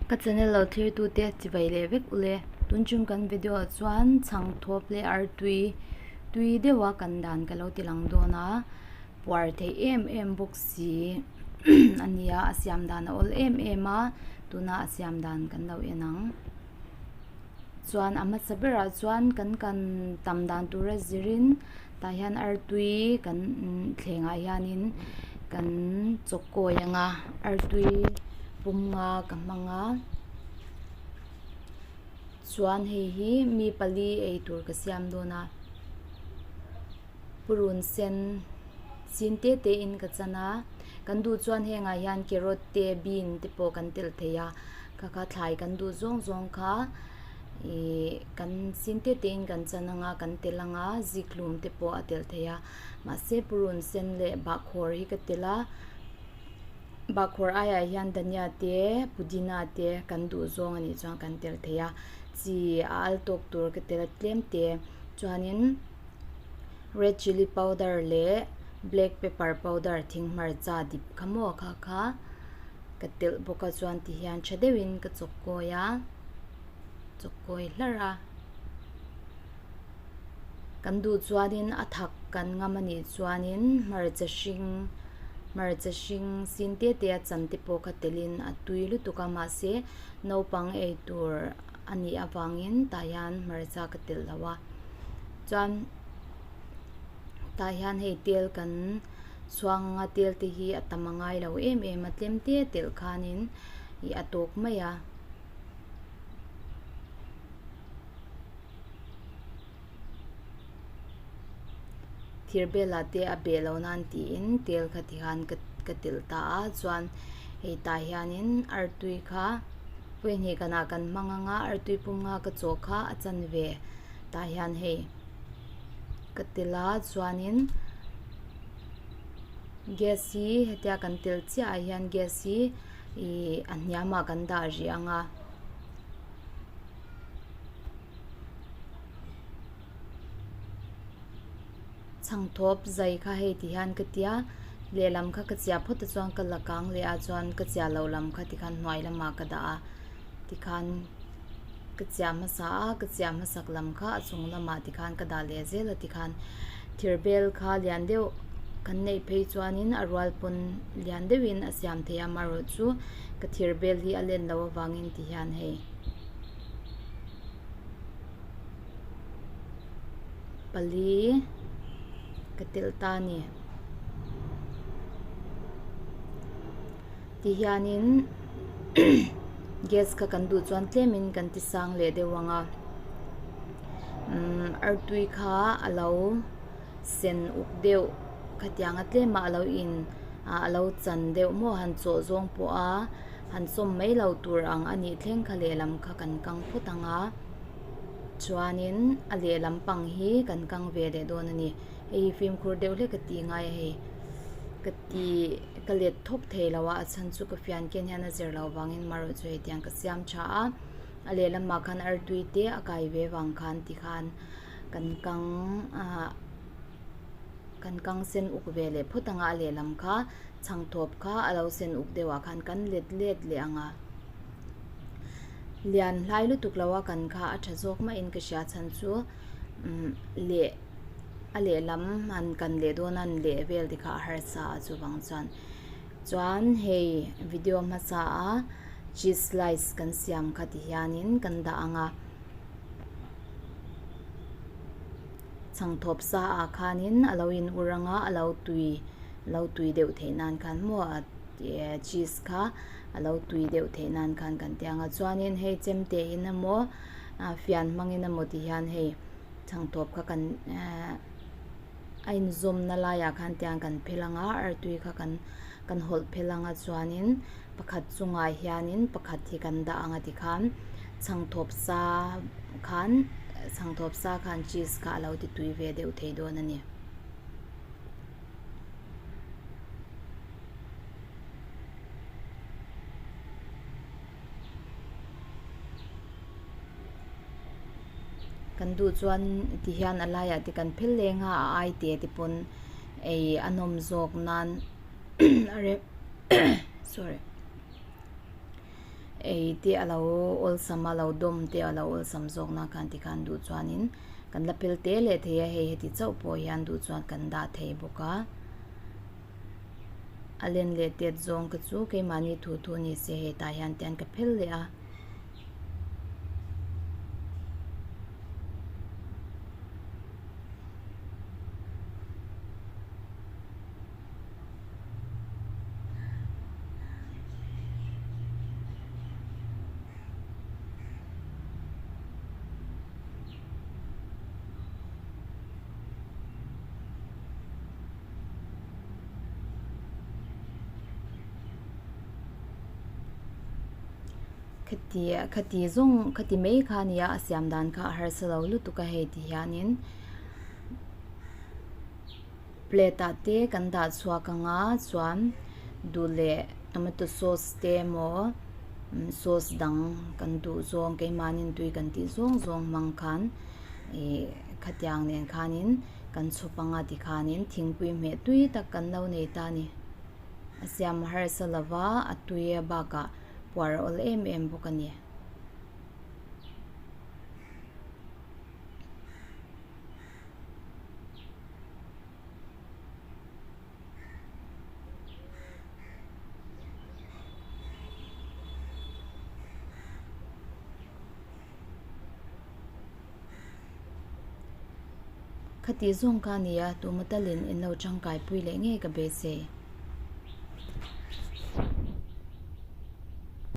Ka channel lo thlir tute chivai leh vek ule. Tun chung kan video ah chuan chhang thawp leh artui tui deuha kan dan ka lo ti lang dawn a puar theih em em bawk si a nia a siam dan a awl em em a tuna a siam dan kan lo en ang. Chuan a hmasa berah chuan kan kan tam dan tura zirin tah hian artui kan thlengah hianin kan chawkkawi ang a artui pum nga ka hmang a chuan hei hi mi pali eitur ka siam dawn a purun sen chin te te in ka chan a kan duh chuan hengah hian carrot te bean te pawh kan telh thei a. Kha kha thlai kan duh zawng zawng kha ihh kan sin te te in kan chan anga kan tel anga zikhlum te pawh a telh theih a mahse purun sen leh bahkhawr hi ka tel a bahkhawr aiah hian dhania te pudina te kan duh zawng anih chuan kan tel thei a chi a al tawk tur ka tel a tlem te chuanin red chilli powder leh black pepper powder thing hmarcha dip kha maw kha kha. Ka telh bawk a chuan ti hian tha deuhin ka chawk kawi a chawk kawi hlarh a kan duh chuanin a thak kan ngam a nih chuanin hmarcha hring hmarcha hring sin te te a chan te pawh kha telhin a tui lutuk a mahse naupang ei tur a nih avangin tah hian hmarcha ka telh lo a chuan tah hian hei tel kan. Chhuanga tel te hi a tam a ngai lo em em a tlem te telh khanin ih a tawk mai a. Thir bel ah te a beh lo nan tiin tel kha ti khan ka ka telh ta a chuan hei tah hianin artui kha pawihnih kanah kan hmang anga artui pum nga ka chawh kha a chanve tah hian hei. Ka tel a chuanin gas hi hetia kan tel chiah ah hian gas hi ihh a hniamah kan dah rih ang a. Chhangthawp zai kha hei ti hian ka tia lehlam kha ka chiah phawt a chuan ka la kang leh a chuan ka chiah loh lam kha tikhan hnuai lamah ka dah a tikhan. Ka chiah hmasa a, ka chiah hmasak lam kha a chung lamah tikhan ka dah leh zel a tikhan thir bel kha lian deuh kan neih phei chuanin a rual pawn lian deuhin a siam thei a amaherawhchu ka thir bel hi a len loh avangin ti hian hei pali ka telh ta a ni ti hianin gas kha kan duh chuan tlemin kan ti sang leh deuh ang a umm artui kha a lo sen uk deuh khatiang a tlem a a lo in ah a lo chan deuh maw han chawh zawng pawh a han sawm mai lo tur ang a nih thleng kha lehlam kha kan kang phawt ang a chuanin a lehlam pang hi kan kang ve leh dawn a ni hei hi fimkhur deuh hlek a tih ngai a hei ka ti ka let thawk thei lo a a chhan chu ka fian ken hian a zir loh vangin marawh chu hetiang ka siam tha a a lehlamah khan artui te a kai ve vang khan tikhan kan kang ah kan kang sen uk ve leh phawt ang a a lehlam kha chhangthawp kha a lo sen uk deuh ah khan kan let let leh ang a lian hlai lutuk lo a kan kha a tha zawk mahin ka hria chhan chu umm leh. a lehlam han kan leh dawn a an leh vel te kha a harsa a chuvang chuan chuan hei video hmasa a cheese slice kan siam kha ti hianin kan dah ang a chhangthawp sa ah khanin a lo in ur ang a a lo tui a lo tui deuh theih nan khan maw a cheese kha a lo tui deuh theih nan khan kan ti ang a chuanin hei chemte in emaw fian hmangin emaw ti hian hei. Chhangthawp kha kan ehh a inzawmna laiah khan tiang kan phel ang a artui kha kan kan hawlh phel ang a chuanin pakhat chungah hianin pakhat hi kan dah ang a tikhan chhangthawp sa khan chhangthawp sa khan cheese kha a lo ti tui ve deuh thei dawn a ni. Kan duh chuan ti hian a laiah te kan phel leng a a ai te te pawn ei a nawm zawk nan a rem sorry. Ei te a lo awlsam a, lo dawm te a lo awlsam zawk nan khan tikhan duh chuanin kan la pel te leh thei a, hei heti chauh pawh hian duh chuan kan dah thei bawk a. A len leh tet zawng kha chu keimahni thu thu ni se hei tah hian te an ka phel leh a. Khati khati zawng khati mai kha a nia a siam dan kha a harsa lo lutuk a hei ti hianin plate ah te kan dah chhuak ang a chuan duh leh tomato sauce te emaw sauce dang kan duh zawng keimahni tui kan tih zawng zawng hmang khan ih khatiang nen khanin kan chhawp ang a tikhanin thingpui hmeh tui tak kan lo nei ta a ni a siam harsa lova a tui bakah puar a awl em em bawk a ni. Khati zawng ka nia, tuma talin in lo tangkai pui leh ngei ka beisei.